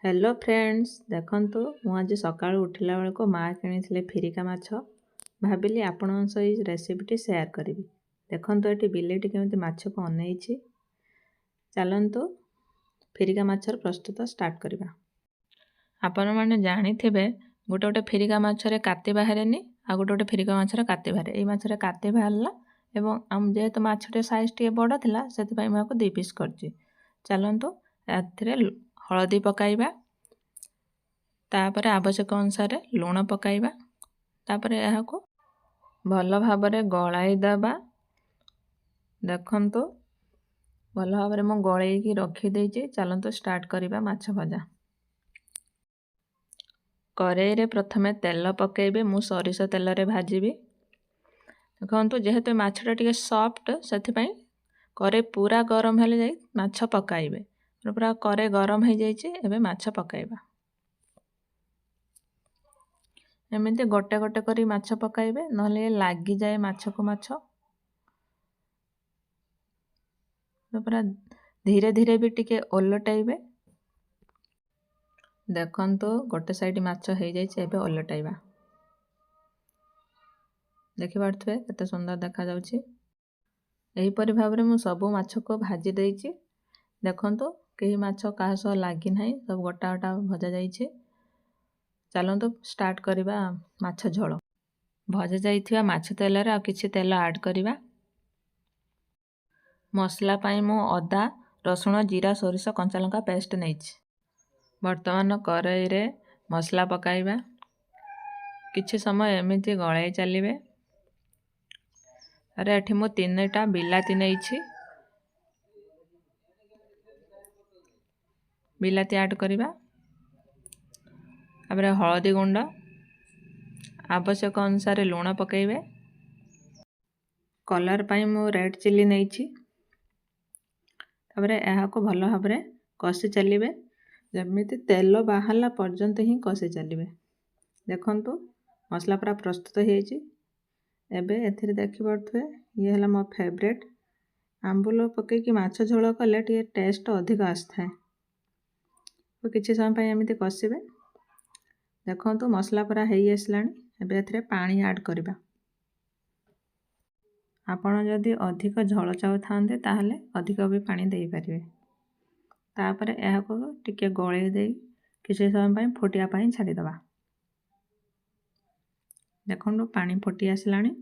Hello friends, ଦେଖନ୍ତୁ ମୁଁ ଆଜି ସକାଳୁ ଉଠିଲା ବେଳକୁ ମା' କିଣିଥିଲେ ଫିରିକା ମାଛ। ଭାବିଲି ଆପଣଙ୍କ ସହ ଏଇ ରେସିପିଟି ସେୟାର କରିବି। ଦେଖନ୍ତୁ ଏଠି ବିଲେଇଟି କେମିତି ମାଛକୁ ଅନେଇଛି। ଚାଲନ୍ତୁ ଫିରିକା ମାଛର ପ୍ରସ୍ତୁତ ଷ୍ଟାର୍ଟ କରିବା। ଆପଣମାନେ ଜାଣିଥିବେ ଗୋଟେ ଗୋଟେ ଫିରିକା ମାଛରେ କାତି ବାହାରେନି, ଆଉ ଗୋଟେ ଗୋଟେ ଫିରିକା ମାଛରେ କାତି ବାହାରେ। ଏଇ ମାଛରେ କାତି ବାହାରିଲା ଏବଂ ଆମ ଯେହେତୁ ମାଛଟି ସାଇଜ୍ ଟିକେ ବଡ଼ ଥିଲା, ସେଥିପାଇଁ ମୁଁ ଏହାକୁ 2 ପିସ୍ କରିଛି। ଚାଲନ୍ତୁ ଏଥିରେ ହଳଦୀ ପକାଇବା, ତାପରେ ଆବଶ୍ୟକ ଅନୁସାରେ ଲୁଣ ପକାଇବା, ତାପରେ ଏହାକୁ ଭଲ ଭାବରେ ଗଳାଇ ଦେବା। ଦେଖନ୍ତୁ ଭଲ ଭାବରେ ମୁଁ ଗଳେଇକି ରଖିଦେଇଛି। ଚାଲନ୍ତୁ ଷ୍ଟାର୍ଟ କରିବା ମାଛ ଭଜା। କରେଇରେ ପ୍ରଥମେ ତେଲ ପକାଇବେ। ମୁଁ ସୋରିଷ ତେଲରେ ଭାଜିବି। ଦେଖନ୍ତୁ ଯେହେତୁ ମାଛଟା ଟିକେ ସଫ୍ଟ, ସେଥିପାଇଁ କରେଇ ପୁରା ଗରମ ହେଲେ ଯାଇ ମାଛ ପକାଇବେ। ପୁରା କରେଇ ଗରମ ହେଇଯାଇଛି, ଏବେ ମାଛ ପକାଇବା। ଏମିତି ଗୋଟେ ଗୋଟେ କରି ମାଛ ପକାଇବେ, ନହେଲେ ଲାଗିଯାଏ ମାଛକୁ ମାଛ। ପୁରା ଧୀରେ ଧୀରେ ବି ଟିକେ ଓଲଟାଇବେ। ଦେଖନ୍ତୁ ଗୋଟେ ସାଇଡ଼ ମାଛ ହେଇଯାଇଛି, ଏବେ ଓଲଟାଇବା। ଦେଖିପାରୁଥିବେ କେତେ ସୁନ୍ଦର ଦେଖାଯାଉଛି। ଏହିପରି ଭାବରେ ମୁଁ ସବୁ ମାଛକୁ ଭାଜି ଦେଇଛି। ଦେଖନ୍ତୁ କେହି ମାଛ କାହା ସହ ଲାଗି ନାହିଁ, ସବୁ ଗୋଟା ଗୋଟା ଭଜା ଯାଇଛି। ଚାଲନ୍ତୁ ଷ୍ଟାର୍ଟ କରିବା ମାଛ ଝୋଳ। ଭଜା ଯାଇଥିବା ମାଛ ତେଲରେ ଆଉ କିଛି ତେଲ ଆଡ଼୍ କରିବା। ମସଲା ପାଇଁ ମୁଁ ଅଦା, ରସୁଣ, ଜିରା, ସୋରିଷ, କଞ୍ଚା ଲଙ୍କା ପେଷ୍ଟ ନେଇଛି। ବର୍ତ୍ତମାନ କରେଇରେ ମସଲା ପକାଇବା। କିଛି ସମୟ ଏମିତି ଗଳେଇ ଚାଲିବେ। ଆରେ ଏଠି ମୁଁ 3ଟା ବିଲାତି ନେଇଛି, ବିଲାତି ଆଡ଼୍ କରିବା। ତାପରେ ହଳଦୀ ଗୁଣ୍ଡ, ଆବଶ୍ୟକ ଅନୁସାରେ ଲୁଣ ପକାଇବେ। କଲର୍ ପାଇଁ ମୁଁ ରେଡ଼୍ ଚିଲି ନେଇଛି। ତାପରେ ଏହାକୁ ଭଲ ଭାବରେ କଷି ଚାଲିବେ, ଯେମିତି ତେଲ ବାହାରିଲା ପର୍ଯ୍ୟନ୍ତ ହିଁ କଷି ଚାଲିବେ। ଦେଖନ୍ତୁ ମସଲା ପୁରା ପ୍ରସ୍ତୁତ ହେଇଯାଇଛି। ଏବେ ଏଥିରେ ଦେଖିପାରୁଥିବେ ଇଏ ହେଲା ମୋ ଫେଭରେଟ୍ ଆମ୍ବୁଲ ପକାଇକି ମାଛ ଝୋଳ କଲେ ଟିକେ ଟେଷ୍ଟ ଅଧିକ ଆସିଥାଏ। କିଛି ସମୟ ପାଇଁ ଏମିତି କଷିବେ। ଦେଖନ୍ତୁ ମସଲା ପୁରା ହେଇ ଆସିଲାଣି। ଏବେ ଏଥିରେ ପାଣି ଆଡ଼୍ କରିବା। ଆପଣ ଯଦି ଅଧିକ ଝୋଳ ଚାହୁଁଥାନ୍ତେ ତାହେଲେ ଅଧିକ ବି ପାଣି ଦେଇପାରିବେ। ତାପରେ ଏହାକୁ ଟିକେ ଗୋଳେଇ ଦେଇ କିଛି ସମୟ ପାଇଁ ଫୁଟିବା ପାଇଁ ଛାଡ଼ିଦେବା। ଦେଖନ୍ତୁ ପାଣି ଫୁଟି ଆସିଲାଣି।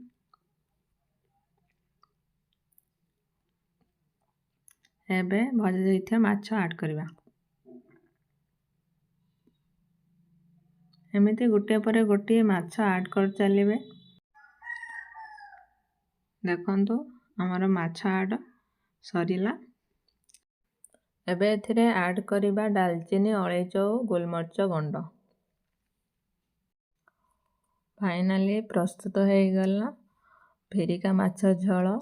ଏବେ ଭଜା ଯାଇଥିବା ମାଛ ଆଡ଼୍ କରିବା। ଏମିତି ଗୋଟିଏ ପରେ ଗୋଟିଏ ମାଛ ଆଡ଼୍ କରି ଚାଲିବେ। ଦେଖନ୍ତୁ ଆମର ମାଛ ଆଡ଼୍ ସରିଲା। ଏବେ ଏଥିରେ ଆଡ଼୍ କରିବା ଡାଲଚିନି, ଅଳେଇଚ ଓ ଗୋଲମରିଚ ଗୁଣ୍ଡ। ଫାଇନାଲି ପ୍ରସ୍ତୁତ ହେଇଗଲା ଫିରିକା ମାଛ ଝୋଳ।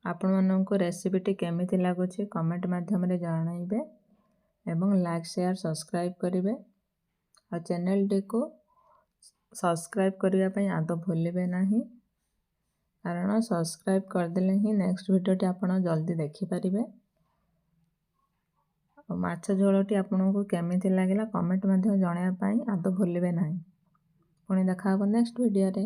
ଆପଣମାନଙ୍କୁ ରେସିପିଟି କେମିତି ଲାଗୁଛି କମେଣ୍ଟ ମାଧ୍ୟମରେ ଜଣାଇବେ ଏବଂ ଲାଇକ୍, ସେୟାର, ସବସ୍କ୍ରାଇବ୍ କରିବେ। ଆଉ ଚ୍ୟାନେଲଟିକୁ ସବସ୍କ୍ରାଇବ୍ କରିବା ପାଇଁ ଆଦୌ ଭୁଲିବେ ନାହିଁ, କାରଣ ସବସ୍କ୍ରାଇବ୍ କରିଦେଲେ ହିଁ ନେକ୍ସଟ ଭିଡ଼ିଓଟି ଆପଣ ଜଲ୍ଦି ଦେଖିପାରିବେ। ଆଉ ମାଛ ଝୋଳଟି ଆପଣଙ୍କୁ କେମିତି ଲାଗିଲା କମେଣ୍ଟ ମଧ୍ୟ ଜଣାଇବା ପାଇଁ ଆଦୌ ଭୁଲିବେ ନାହିଁ। ପୁଣି ଦେଖା ହେବ ନେକ୍ସଟ ଭିଡ଼ିଓରେ।